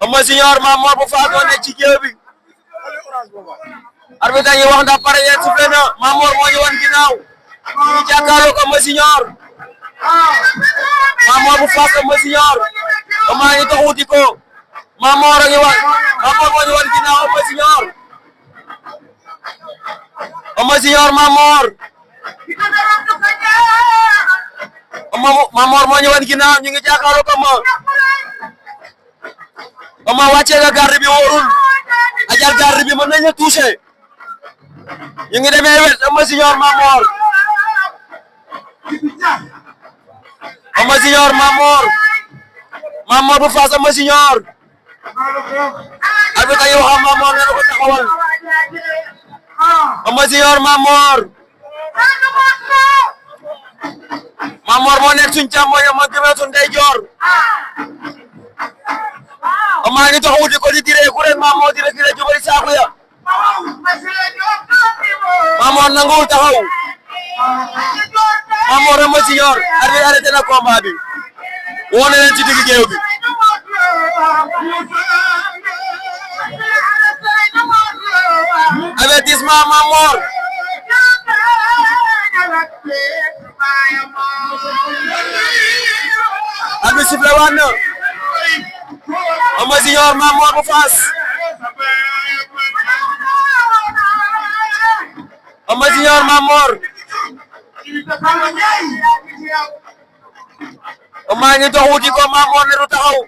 Eumeu Junior Mamor bu Fass moo nekk ci géew bi arbitre yi wax ndax pare ngeen soufflé na Mamor moo ñu wan ginnaaw ñu jàkkaarloo ko Eumeu Junior Mamor bu Fass Eumeu Junior maa ngi dox wuti ko Mamor a ngi wan Mamor moo ñu wan ginnaaw Eumeu Junior Mamor Mamor moo ñu wan ginnaaw ñu ngi jàkkaarloo ko Eumeu wàcce nga garde bi wóorul ajal garde bi mën nañu la touché ñu ngi demee wet Eumeu Junior Mamor Mamor bu Fass Eumeu Junior arbitre yi wax Mamor nee na ko taxawal Eumeu Junior Mamor moo nekk suñ càmmoñ ma gëmee suñ ndeyjoor maa ngi taxawu di ko di diree ku ren Mamor di reculer jubali saaku ya Mamor nanguwul taxaw Mamor Eumeu Junior arbitre arrêté na combat bi wone leen ci digg géew bi avertissement Mamor arbitre sifflé waat na Eumeu Junior Mamor bu Fass Eumeu Junior Mamor maa ngi dox wuti ko Mamor ne du taxaw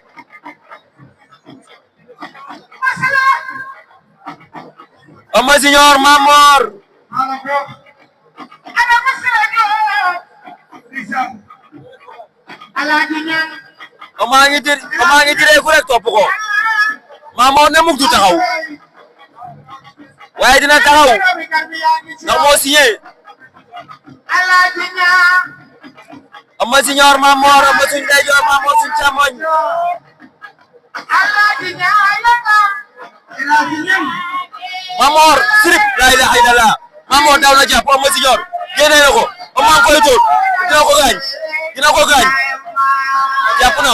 Eumeu Junior Mamor maa ngi diree ku rek topp ko Mamor ne mukk du taxaw waaye dina taxaw ndax moo signé Eumeu Junior Mamor Eumeu suñ ndeyjoor Mamor suñ càmmoñ Mamor sirip la ilaha illallah Mamor daw na jàpp Eumeu Junior génne na ko Eumeu koy dóor dina ko gaañ jàpp na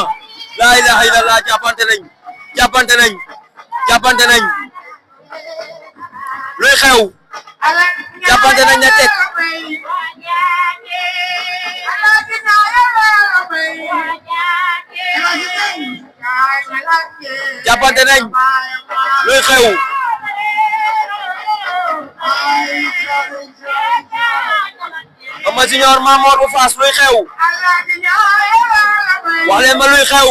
la ilaha illallah jàppante nañ luy xew jàppante nañ na teg jàppante nañ luy xew Eumeu Junior Mamor bu Fass luy xew wax leen ma luy xew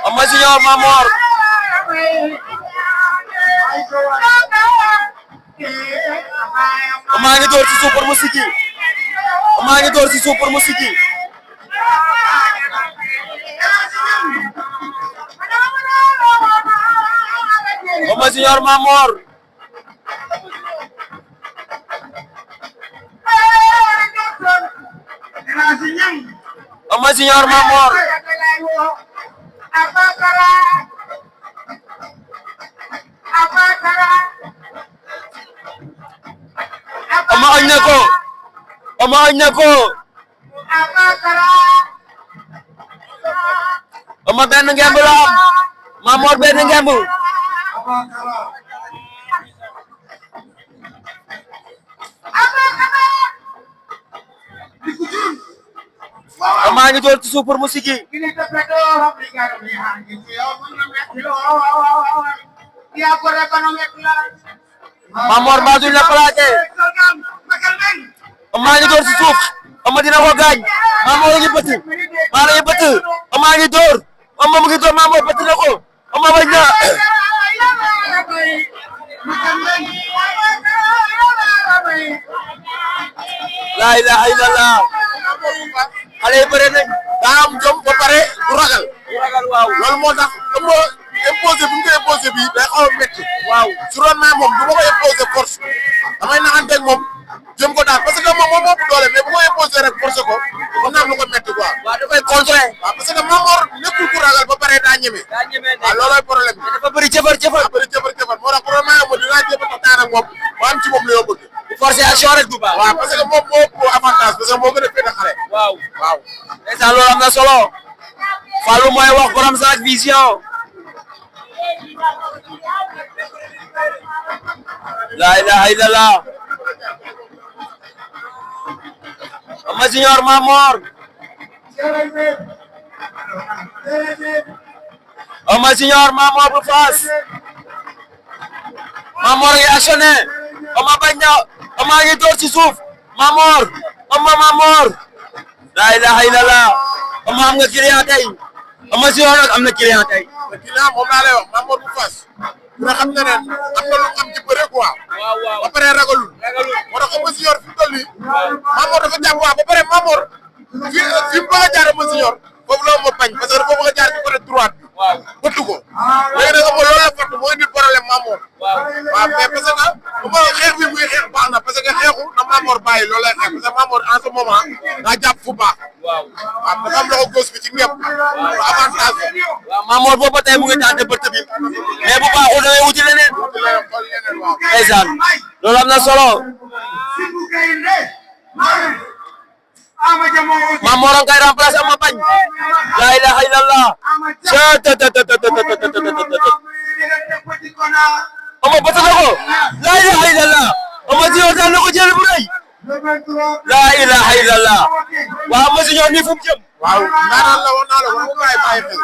Eumeu Junior Mamor maa ngi door ci suuf pour mu siggi maa ngi door ci suuf pour mu siggi Eumeu Junior Mamor Eumeu Junior Mamor Eumeu añ na ko Eumeu añ na ko Eumeu benn ngemb la am Mamor benn ngemb maa ngi door ci suuf pour mu siggi Mamor mbaa duñ la plaqué maa ngi door ci suuf Eumeu dina ko gaañ Mamor a ngi bëtt maa ngi bëtt Eumeu a ngi door Eumeu mu ngi door Mamor bëtt na ko Eumeu bañ na la ilaha illallah xale yi bëre nañ daa am jom ba pare du ragal waaw loolu moo tax Eumeu imposé bi mu ko imposé bi day xaw a métti waaw su doon naa moom du ma ko imposé force damay naxanteeg moom jëm ko daal parce que moom moo ëpp doole mais bu ko imposé rek forcé ko mën naa am lu ko métti quoi waaw da koy contré waaw parce que Mamor nekkul ku ragal ba pare daa ñeme waaw loolooy problème bi dafa bëri jëfër moo tax problème mo dinaa jéem a taxtaan ak moom ba am ci moom la yoo bëgg forcé action rek du baax waaw parce que moom moo ëpp avantage parce que moo gën a féete xale waaw ndeysaan loolu am na solo Fallou mooy wax borom Zac Vision la ilaha illallah Ama Junior Mamor Ama Junior Mamor bu Fass Mamor ngi actionné Ama bañ na Ama ngi door ci suuf Mamor Mamor la ilaha illallah Ama am nga client tey Ama Junior nag am na client tey client moom laa lay wax Mamor bu Fass nga xam ne am na lu am ci bëre quoi ba pare ragalul moo tax Ama Junior fi mu toll nii Mamor dafa jàpp waa ba pare Mamor fi mu bëgg a jaar Ama Junior foofu la ma bañ parce que dafa bëgg a jaar ci côté droite bi bëttu ko léegi nag Ama loolu la fàtt moo indi problème Mamor waaw mais parce que Ama xeex bi muy xeex baax na parce que xeexu na Mamor bàyyi loolu lay xeex parce que Mamor en ce moment daa jàpp fu baax waaw dafa am loxo gauche bi ci ñëpp avantage waaw Mamor boobu ba tey mu ngi tànn bëtt bi mais bu baaxul da ngay wuti leneen ndeysaan loolu am na solo Mamor ang kay remplacer Ama bañ la ilaha illallah Ama bata na ko la ilaha illallah Ama Junior daan na ko jël bu rëy la ilaha illallah waaw Ama Junior ni fu mu jëm waaw ndaanaan la woon naa la ko bàyyi xel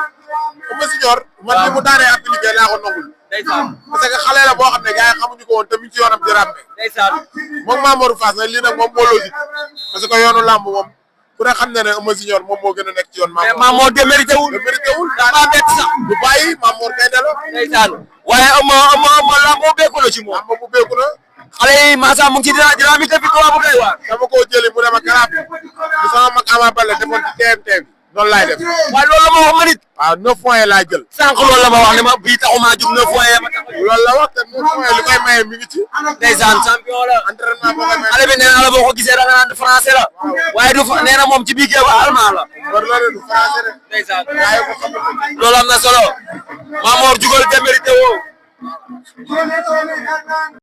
Ama Junior man li mu daanee appliqué laa ko nangul ndeysaan parce que xale la boo xam ne gars yi xamuñu ko woon te mi ngi ci yoonam di ràmbe ndeysaan moom Mamor Fass nag lii nag moom moo logique parce que yoonu làmb moom ku ne xam na ne Ama Junior moom moo gën a nekk ci yoon Mamor mais Mamor démérité wul daa bett sax du bàyyi Mamor kay dalo ndeysaan waaye Ama làmb beeku na ci moom làmb bu beeku na xale yi masa mu ngi ci dynamique victoire bu doy waar dama koo jëli mu dem ak garab bi sama mag Ama Baldé defoon ci TNT bi noonu laay def waaye loolu la ma wax ma nit waaw 9 points laay jël sànq loolu la ma wax ne ma bii taxumaa jug 9 points ma tax loolu la wax te 9 points li koy maye mi ngi ci ndeysaan champion la entraînement boo koy maye xale bi nee na la boo ko gisee da nga naan français la waaye du nee na moom ci biir géew allemand la war loolu du français rek ndeysaan loolu am na solo Mamor jugal démérité woo